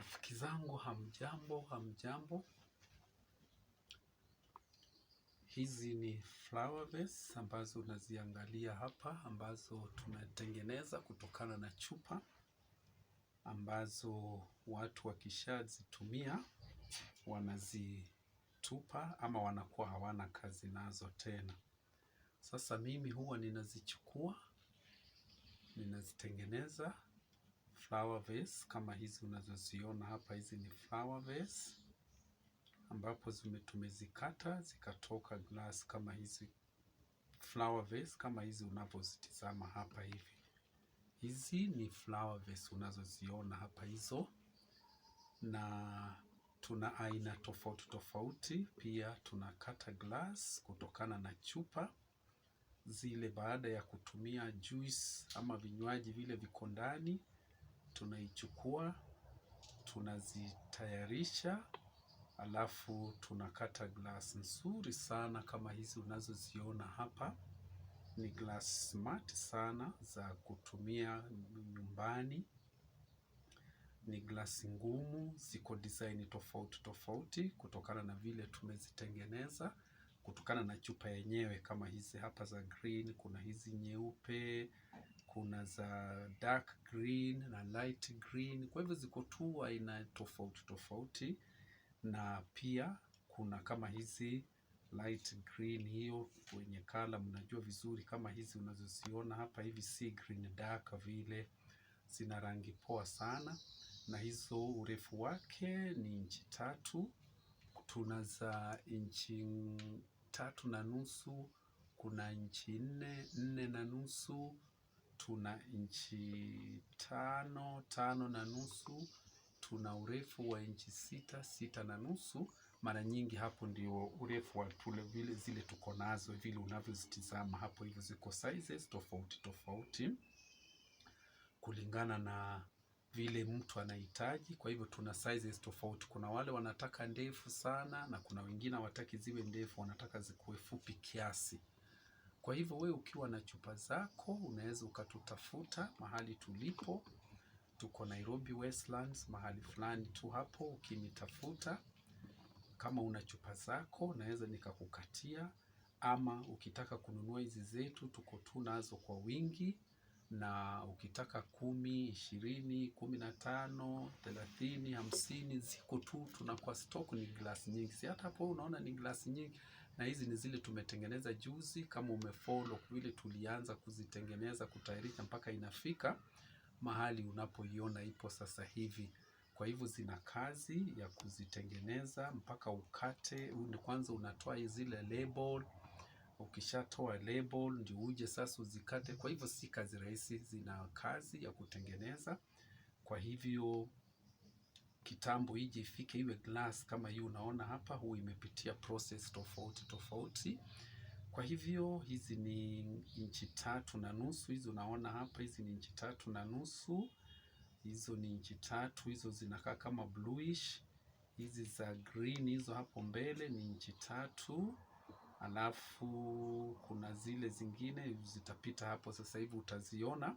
Marafiki zangu hamjambo, hamjambo. Hizi ni flower vase ambazo unaziangalia hapa, ambazo tunatengeneza kutokana na chupa ambazo watu wakishazitumia wanazitupa ama wanakuwa hawana kazi nazo tena. Sasa mimi huwa ninazichukua, ninazitengeneza flower vase kama hizi unazoziona hapa. Hizi ni flower vase ambapo tumezikata zikatoka glass kama hizi, flower vase kama hizi unavyozitizama hapa hivi. Hizi ni flower vase unazoziona hapa hizo, na tuna aina tofauti tofauti. Pia tunakata glass kutokana na chupa zile, baada ya kutumia juice ama vinywaji vile viko ndani, tunaichukua, tunazitayarisha, alafu tunakata glass nzuri sana kama hizi unazoziona hapa. Ni glass smart sana za kutumia nyumbani. Ni glasi ngumu, ziko design tofauti tofauti kutokana na vile tumezitengeneza, kutokana na chupa yenyewe kama hizi hapa za green, kuna hizi nyeupe, kuna za dark green na light green. Kwa hivyo ziko tu aina tofauti tofauti, na pia kuna kama hizi light green, hiyo kwenye color mnajua vizuri, kama hizi unazoziona hapa hivi, si green dark vile, zina rangi poa sana, na hizo urefu wake ni inchi 3. Tuna za inchi 3.5, kuna inchi 4, 4.5, tuna inchi 5, 5.5, tuna urefu wa inchi 6, 6.5. Mara nyingi hapo ndio urefu wa tule vile zile tuko nazo, vile unavyozitizama hapo hivyo, ziko sizes tofauti tofauti kulingana na vile mtu anahitaji. Kwa hivyo tuna sizes tofauti. Kuna wale wanataka ndefu sana na kuna wengine hawataki ziwe ndefu, wanataka zikuwe fupi kiasi. Kwa hivyo we ukiwa na chupa zako unaweza ukatutafuta mahali tulipo. Tuko Nairobi Westlands, mahali fulani tu hapo. Ukinitafuta kama una chupa zako naweza nikakukatia, ama ukitaka kununua hizi zetu tuko tu nazo kwa wingi, na ukitaka 10, 20, 15, 30, 50 ziko tu, tuna kwa stock. Ni glass nyingi, si hata hapo unaona ni glass nyingi, na hizi ni zile tumetengeneza juzi. Kama umefollow vile tulianza kuzitengeneza kutayarisha mpaka inafika mahali unapoiona ipo sasa hivi. Kwa hivyo zina kazi ya kuzitengeneza mpaka ukate. Kwanza unatoa zile label, ukishatoa label ndio uje sasa uzikate. Kwa hivyo si kazi rahisi, zina kazi ya kutengeneza. Kwa hivyo kitambo ije ifike iwe glass kama hii unaona hapa, huu imepitia process tofauti tofauti. Kwa hivyo hizi ni inchi 3.5, hizi unaona hapa, hizi ni inchi 3.5, hizo ni inchi 3, hizo zinakaa kama bluish. Hizi za green hizo hapo mbele ni inchi 3, alafu kuna zile zingine zitapita hapo sasa hivi utaziona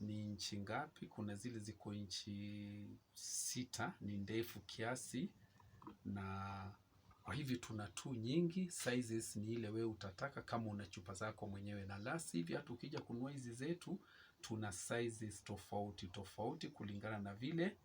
ni inchi ngapi. Kuna zile ziko inchi 6, ni ndefu kiasi, na kwa hivyo tuna tu nyingi sizes, ni ile wewe utataka kama una chupa zako mwenyewe, na la sivyo hata ukija kununua hizi zetu tuna sizes tofauti tofauti kulingana na vile